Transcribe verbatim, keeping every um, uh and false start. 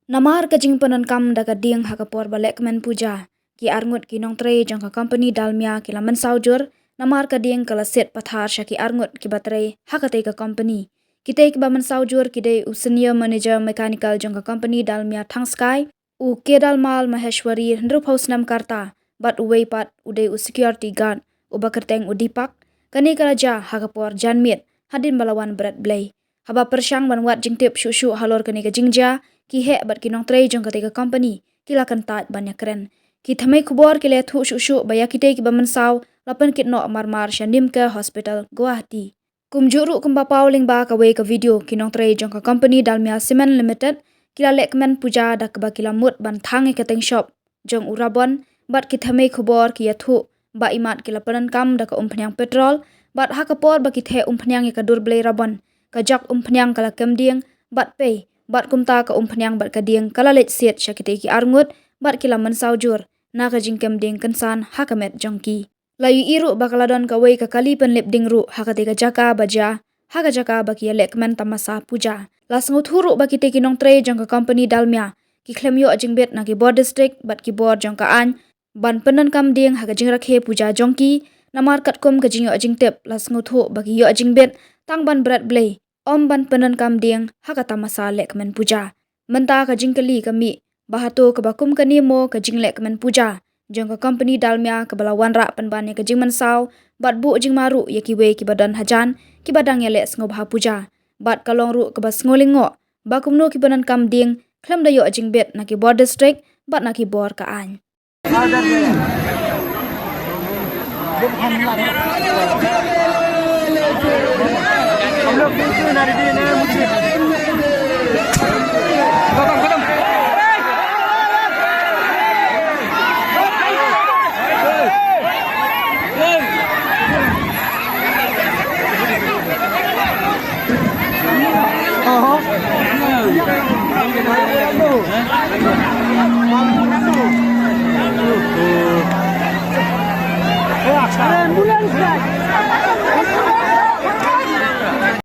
Namar ka jingpyndonkam da ka dieng ha ka por ba lehkmen puja, ki arngut ki nongtrei jong ka kompani Dalmia ki la mynsaw jur namar ka dieng ka la siat pathar sha ki arngut kiba trei ha katei ka kompani. Kitei kiba mynsaw jur ki dei u senior manager mechanical jong ka kompani Dalmia Thangskai, u Kedalmal Maheshwari, hynriewphew snem ka rta, bad uwei pat u dei u security guard uba kyrteng u Deepak. Kane ka la jia ha ka por janmiet hadien ba la wan bret blei. Haba pyrshang ban wad jingtip shuh shuh halor kane ka jingjia, ki heh bad ki nongtrei jong katei ka kompani ki la kyntait ban ïakren. Ki thymmei khubor ki la ïathuh shuh shuh ba ïa kitei kiba mynsaw la pynkit noh marmar sha Nimcare Hospital, Guwahati. Kumjuh ruh kumba paw lyngba kawei ka video, ki nongtrei jong ka kompani Dalmia Cement Limited ki la lehkmen puja da kaba ki la mut ban thang ïa ka teng shop jong u Rabon, bad ki thymmei khubor ki ïathuh ba imat ki la pyndonkam da ka umphniang petrol, bad ha ka por ba ki theh umphniang ïa ka dur blei Rabon, ka jok umphniang ka la kem dieng bad pei, bad kumta ka umphniang bad ka dieng ka la leit siat sha kitei ki arngut, bad ki la mynsaw jur na ka jingkem dieng kynsan ha ka met jong ki. La ïohi ruh ba ka la don kawei ka kali pynlip dieng ruh ha katei ka jaka ba jia, ha ka jaka ba ki ïalehkmen tamasa puja. La sngewthuh ruh ba kitei ki nongtrei jong ka kompani Dalmia ki khlem ïoh jingbit na ki bor district bad ki bor jong ka aiñ ban pyndonkam dieng ha ka jingrakhe puja jong ki, namar katkum ka jingïoh jingtip la sngewthuh ba ki ïoh jingbit tang ban bret blei, ym ban pyndonkam dieng ha ka tamasa lehkmen puja. Mynta ka jingkylli ka mih ba hato kaba kum kane mo ka jinglehkmen puja jong ka kompani Dalmia kaba la wanrah pynban ïa ka jingmynsaw bad buh jingma ruh ïa kiwei kiba don hajan kiba dang ïaleh sngewbha puja, bad ka long ruh kaba sngewlyngngoh ba kumno ki pyndonkam dieng khlem da ïoh jingbit na ki bor district bad na ki bor ka aiñ.